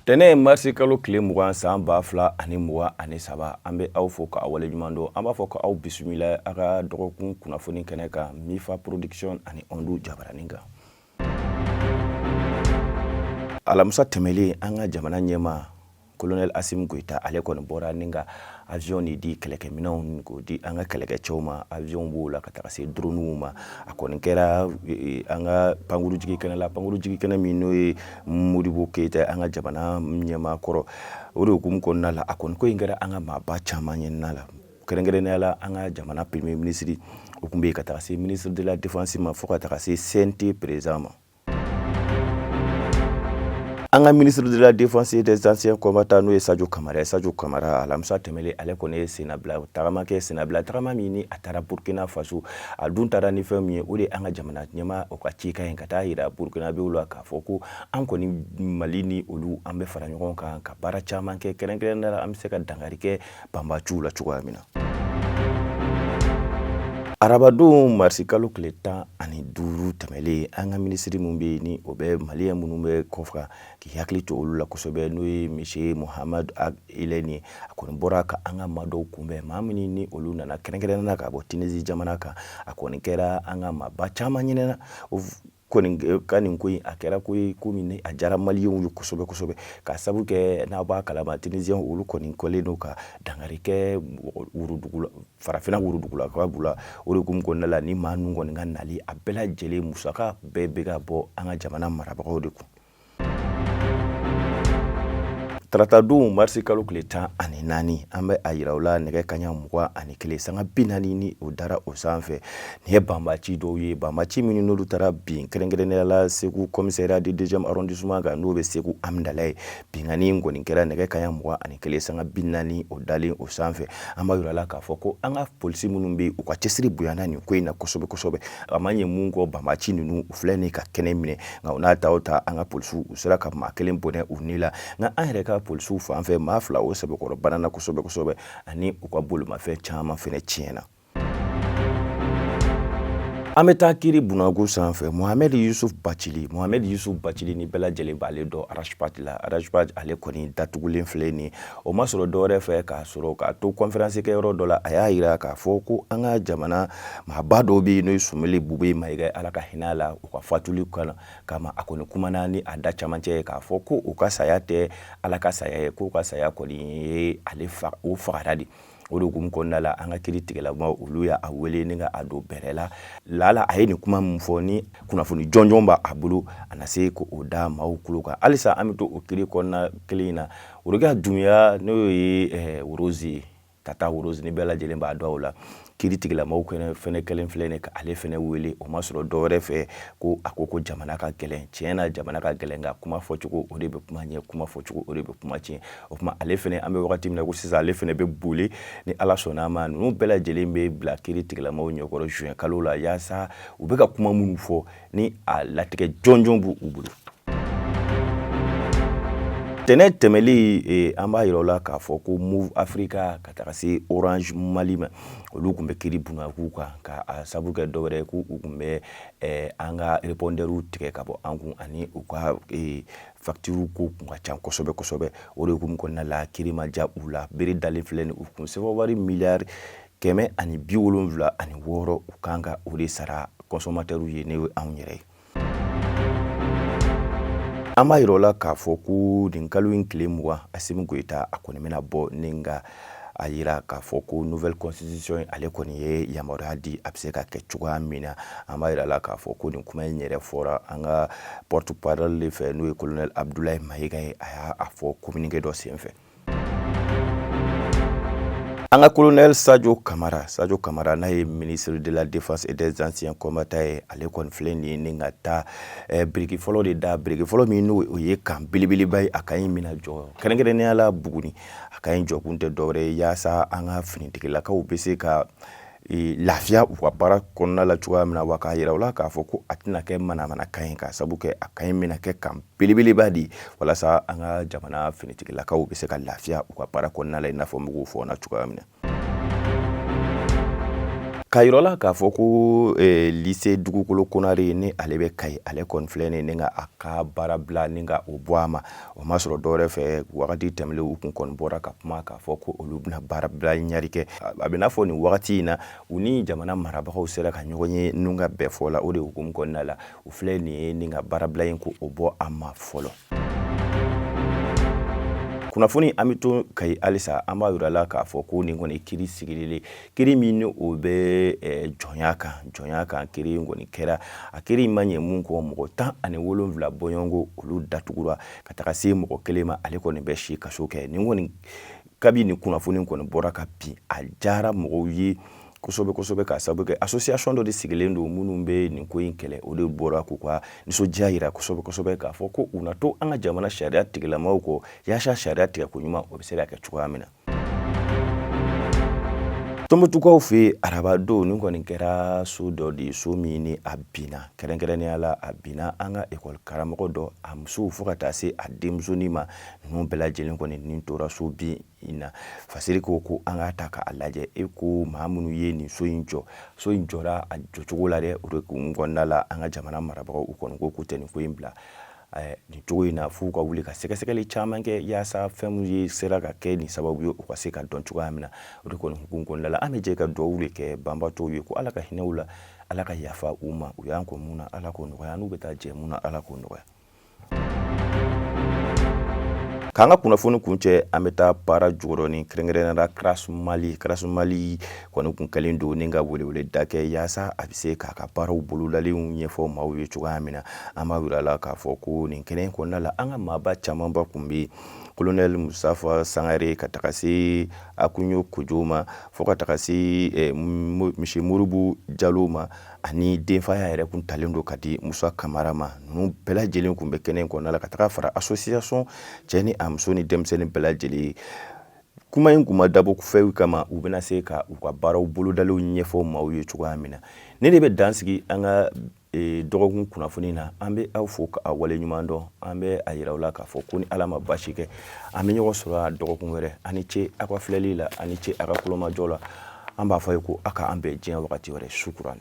Tɛnɛn marisi kalo tile 20 san 2023, an bɛ aw fo k'aw waleɲuman dɔn. An b'a fɔ k'aw bisimila aw ka dɔgɔkun kunnafoni kɛnɛ kan, Mifa Production ani Ondu jabaranin kan. Alamisa tɛmɛlen, an ka jamana ɲɛmaa Colonel Assimi Goïta, ale kɔni bɔra ni ka avion de di, kɛlɛkɛminɛnw k'o di an ka kɛlɛkɛcɛw ma. Avion b'o la ka taga se dronew ma. A kɔni kɛra an ka pankurujigi kɛnɛ la, pankurujigi kɛnɛ min n'o ye Modibo Keyita, an ka jamana ɲɛmaa kɔrɔ. O de hukumu kɔnɔna la, a kɔni ko in kɛra an ka maaba caman ɲɛna la, kɛrɛnkɛrɛnnenya la an ka jamana premier ministre, o tun bɛ yen, ka taga se ministre de la défense ma, fo ka taga se CNT président ma. An ka ministre de la défense et des anciens combattants, n'o ye Sadio Kamara ye. Sadio Kamara, alamisa tɛmɛlen, ale kɔni ye sennabila tagama kɛ, sennabila tagama min ni a taara Burkina Faso. A dun taara ni fɛn min ye, o de ye an ka jamana ɲɛmaa o ka cikan ye, ka taa yira Burkinabéw la k'a fɔ ko an kɔni Mali ni olu, an bɛ fara ɲɔgɔn kan ka baara caman kɛ, kɛrɛnkɛrɛnnenya la an bɛ se ka dankari kɛ banbaciw la cogoya min na. Arabadon marisi kalo tile 15 tɛmɛlen, an ka minisiri min bɛ yen ni o bɛ maliyɛn minnu bɛ kɔfɛ k'i hakili to olu la kosɛbɛ, n'o ye monsieur Mohamed Ag Ilyène ye, a kɔni bɔra ka an ka maa dɔw kunbɛn, maa minnu ni olu nana kɛrɛnkɛrɛnnenya la ka bɔ Tunisie jamana kan. A kɔni kɛra an ka maaba caman ɲɛna. Kɔni ka nin ko in, a kɛra ko ye, ko min a diyara maliyɛnw ye kosɛbɛ kosɛbɛ, ka sabu kɛ n'a b'a kalama, Tunisiyɛn olu kɔni kɛlen don ka dankari kɛ worodugu, farafinna worodugulakabu la. O de hukumu kɔnɔna la, ni maa ninnu kɔni ka nali, a bɛɛ lajɛlen musaka bɛɛ bɛ ka bɔ an ka jamana marabagaw de kun. Taratadon marisi kalo tile 14, an bɛ a yira u la nɛgɛ kaɲa 21 sanga 40 ni o dara o sanfɛ, nin ye banbaci dɔw ye, banbaci minnu n'olu taara bin kɛrɛnkɛrɛnnenya la Segu commissariat de deuxième arrondissement kan, n'o bɛ Segu Amdalaye. Binkanni in kɔni kɛra nɛgɛ kaɲa 21 sanga 40 o dalen o sanfɛ. An b'a yira la k'a fɔ ko an ka polisi minnu bɛ yen, u ka cɛsiri bonyana nin ko in na kosɛbɛ kosɛbɛ. A ma ɲɛ mun kɔ, banbaci ninnu u filɛ nin ka kɛnɛ minɛ, nka o n'a ta o ta, an ka polisiw u sera ka maa kelen bɔnɛ u ni la. Nka an yɛrɛ ka polisiw fan fɛ, maa fila o sɛbɛkɔrɔ banana kosɛbɛ kosɛbɛ, ani u ka bolimafɛn caman fɛnɛ tiɲɛna. An bɛ taa kiri bunagu sanfɛ. Mohamed Yusuf Bacili, Mohamed Yusuf Bacili ni bɛɛ lajɛlen b'ale dɔn Ras Bath la. Ras Bath, ale kɔni datugulen filɛ nin. O ma sɔrɔ dɔwɛrɛ fɛ k'a sɔrɔ k'a to conférence kɛyɔrɔ dɔ la, a y'a yira k'a fɔ ko an ka jamana maaba dɔw bɛ yen, n'o ye Sumeli Bube Mayiga, Ala ka hinɛ a la, u ka fatuli kama, a kɔni kumana ni a da camancɛ ye k'a fɔ ko u ka saya tɛ Ala ka saya ye, k'u ka saya kɔni ye ale fa, o fagara de. O de hukumu kɔnɔna la, an ka kiri tigɛlamaw olu y'a wele ni ka a don bɛrɛ la. Lala a ye nin kuma min fɔ, ni kunnafoni jɔnjɔn b'a bolo, a na se k'o da maaw tulo kan. Halisa an bɛ to o kiri kɔnɔna kelen in na. Worokiya Dunbiya, n'o ye Rose ye, Tata Rose, ni bɛɛ lajɛlen b'a dɔn o la, kiri tigilamaw fɛnɛ kɛlen filɛ nin ka ale fɛnɛ wele. O ma sɔrɔ dɔwɛrɛ fɛ ko a ko ko jamana ka gɛlɛn. Tiɲɛ na, jamana ka gɛlɛn, nka kuma fɔcogo o de bɛ kuma ɲɛ, kuma fɔcogo o de bɛ kuma tiɲɛ. O tuma ale fɛnɛ, an bɛ wagati min na ko sisan, ale fɛnɛ bɛ boli. Ni Ala sɔnna a ma, ninnu bɛɛ lajɛlen bɛ bila kiri tigilamaw ɲɛkɔrɔ juin kalo la, yaasa u bɛ ka kuma minnu fɔ, ni a latigɛ jɔnjɔn b'u bolo. Tɛnɛ tɛmɛli, an b'a yira u la k'a fɔ ko Moov Africa ka taga se Orange Mali ma, olu tun bɛ kiri bunakun kan, ka a sabu kɛ dɔwɛrɛ ye, k'u tun bɛ an ka répondeurs tigɛ ka bɔ an kun, ani u ka facture ko kun ka ca kosɛbɛ kosɛbɛ. O de hukumu kɔnɔna la, kiri ma diya u la. Bere dalen filɛ nin u kun, sefa wari miliyari 176, u kan ka o de sara consommateurs ye, n'o ye anw yɛrɛ ye. An b'a yira u la k'a fɔ ko nin kalo in tile 20, Assimi Goïta a kɔni bɛna bɔ ni ka a yira k'a fɔ ko nouvelle constitution, ale kɔni ye yamaruya di, a bɛ se ka kɛ cogoya min na. An b'a yira la k'a fɔ ko nin kuma in yɛrɛ fɔra an ka porte parole de fɛ, n'o ye colonel Abdoulaye Mayiga ye. A y'a fɔ communiqué dɔ senfɛ. An ka colonel Sadio Kamara, Sadio Kamara n'a ye ministre de la défense et des anciens combattants ye, ale kɔni filɛ nin ye ni ka taa biriki fɔlɔ de da, biriki fɔlɔ min n'o o ye camp belebeleba ye. A ka ɲi mina jɔ kɛrɛnkɛrɛnnenya la Buguni. A ka ɲi jɔkun tɛ dɔwɛrɛ ye, yaasa an ka finitigilakaw bɛ se ka lafiya u ka baara kɔnɔna la cogoya min na. Wa k'a yira u la k'a fɔ ko a tɛna kɛ manamanakan ye, k'a sabu kɛ a ka ɲi bɛna kɛ camp belebeleba de ye, walasa an ka jamana finitigilakaw bɛ se ka lafiya u ka baara kɔnɔna la, i n'a fɔ n bɛ k'o fɔ na cogoya min na. K'a yira la k'a fɔ ko lycée Dugukolo Konare, ni ale bɛ Kayi, ale kɔni filɛ nin ni ka a ka baara bila ni ka o bɔ a ma. O ma sɔrɔ dɔwɛrɛ fɛ, wagati tɛmɛlen u kun kɔni bɔra ka kuma k'a fɔ ko olu bɛna baara bila ɲari kɛ. A bɛ n'a fɔ nin wagati in na, u ni jamana marabagaw sera ka ɲɔgɔn ye n'u ka bɛn fɔ la. O de hukumu kɔnɔna la, u filɛ nin ye ni ka baarabila in ko o bɔ a ma fɔlɔ. Kunnafoni, an bɛ to Kayi halisa. An b'a yira la k'a fɔ ko nin kɔni kiri sigilen, kiri min ni o bɛ jɔnya kan, jɔnya kan kiri in kɔni kɛra. A kiri in ma ɲɛ mun kɔ, mɔgɔ 17 bɔɲɔgɔnko, olu datugura ka taga se mɔgɔ kelen ma, ale kɔni bɛ si kaso kɛ. Nin kɔni, kabi nin kunnafoni kɔni bɔra ka bin, a diyara mɔgɔw ye kosɛbɛ kosɛbɛ, k'a sababu kɛ association dɔ de sigilen don minnu bɛ nin ko in kɛlɛ. O de bɔra k'u ka nisɔndiya yira kosɛbɛ kosɛbɛ, k'a fɔ ko u na to an ka jamana sariya tigilamaw kɔ, yaasa sariya tigɛ ko ɲuman, o bɛ se ka kɛ cogoya min na. Tɔnbukutukaw fɛ yen, araba don, nin kɔni kɛra so dɔ de ye, so min ni a binna. Kɛrɛnkɛrɛnnenya la, a binna an ka ekɔli karamɔgɔ dɔ, a muso, fo ka taa se a denmusonin ma. Ninnu bɛɛ lajɛlen kɔni nin tora so bin in na. Fasiri ko ko an k'a ta k'a lajɛ, e ko maa minnu ye nin so in jɔ, so in jɔra a jɔcogo la dɛ. O de kun kɔnɔna la, an ka jamana marabagaw, u kɔni ko k'u tɛ nin ko in bila nin cogo in na, f'u ka wuli ka sɛgɛsɛgɛli caman kɛ, yaasa fɛn min ye sera ka kɛ nin sababu ye, u ka se ka dɔn cogoya min na. O de kɔni hukumu kɔnɔna la, an bɛ jɛ ka dugawu de kɛ banbaatɔw ye, ko Ala ka hinɛ u la, Ala ka yafa u ma. U y'an kɔn mun na, Ala k'o nɔgɔya. N'u bɛ taa jɛ mun na, Ala k'o nɔgɔya. K'an ka kunnafoni kuncɛ, an bɛ taa Para Jukɔrɔni, kɛrɛnkɛrɛnnenya la CRAS Mali. CRAS Mali kɔni kun kɛlen don ni ka weleweleda kɛ, yaasa a bɛ se k'a ka baaraw bolodalenw ɲɛfɔ maaw ye cogoya min na. An b'a yira la k'a fɔ ko nin kɛnɛ kɔnɔna la, an ka maaba camanba kun bɛ yen: Colonel Mustafa Sangare, ka taga se Akuɲo Kojo ma, fo ka taga se Monsieur Moribo Jalo ma, ani denfaya yɛrɛ kun talen don ka di Musa Kamara ma. Ninnu bɛɛ lajɛlen kun bɛ kɛnɛ kɔnɔna la, ka taga fara association cɛ ni a muso ni denmisɛnnin bɛɛ lajɛlen. Kuma in kun ma dabɔ fɛn kama, u bɛna se ka u ka baaraw bolodalenw ɲɛfɔ maaw ye cogoya min na. Ne de bɛ dan sigi an ka dɔgɔkun kunnafoni na. An bɛ aw fo ka wale ɲuman dɔn. An bɛ a yira aw la k'a fɔ ko ni Ala ma basi kɛ, an bɛ ɲɔgɔn sɔrɔ dɔgɔkun wɛrɛ. Aw ni ce aw ka filɛli la, aw ni ce aw ka kulomajɔ la. An b'a fɔ ye ko aw ka an bɛn diɲɛ wagati wɛrɛ. Sukuran.